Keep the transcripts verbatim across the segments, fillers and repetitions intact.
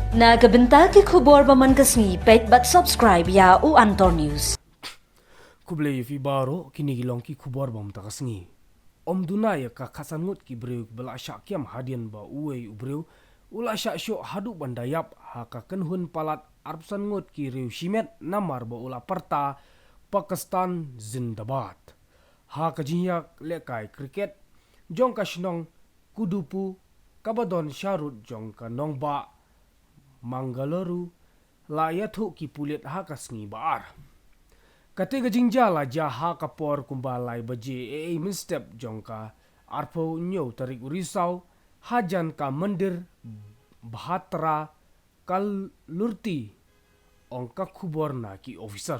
Na ka bynta ki khubor ba man ka sngi, peit bad subscribe ïa u Antor News. Khublei ïa phi baroh, kine ki long ki khubor ba mynta ka sngi. Ym duna ïa ka khatsan ngut ki briew ba la shah kem hadien ba uwei u briew u la shah shoh haduh ban da ïap ha ka kynhun palat arphew san ngut ki riew shimet namar ba u la pyrta Pakistan Zindabad ha ka jingïalehkai cricket jong ka shnong Kudupu kaba don sharud jong ka nongbah Mangaluru, la ïathuh ki pulit ha ka sngi ba ar. Kata ka jingjia la jia ha ka por kumba lai baje ei ei mynstep jong ka arphew hynñiew tarik u Risaw, hajan ka mandir Bhadra Kalurti, ong ka khubor na ki officer.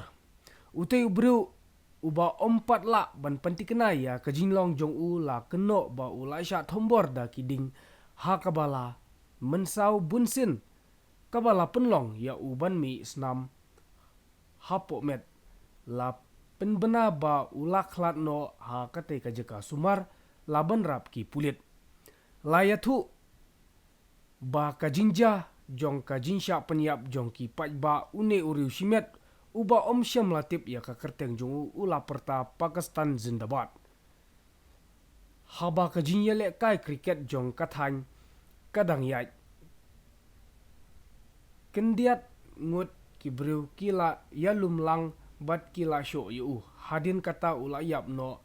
Utei u briew uba ym pat lah ban pynthikna ïa ka jinglong jong u la kynnoh ba u la shah thombor da ki dieng ha kaba la mynsaw bunsien kaba la pynlong ïa u ban mih snam hapoh met. La pynbna ba u la khlad noh ha katei ka jaka sumar la ban rap ki pulit. La ïathuh ba ka jingjia jong ka jingshah pynïap jong ki paidbah une u riew shimet uba ym shym la tip ïa ka kyrteng jong u u la pyrta Pakistan Zindabad. Haba ka jingïalehkai cricket jong ka thaiñ ka dang ïaid, khyndiat ngut ki briew ki la ïalum lang bad ki la shoh ïa u. Hadien kata u la ïap noh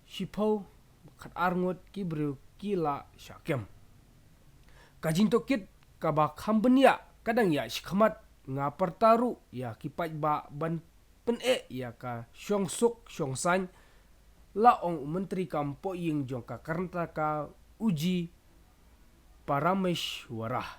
shiphew khatar ngut ki briew ki la shah kem. Ka jingtohkit kaba kham bniah ka dang ïaid shakhmat, nga pyrta ruh ïa ki paidbah ban pyneh ïa ka shongsuk shongsaiñ, la ong u Myntri kam pohïing jong ka Karnataka, U G Parameshwara.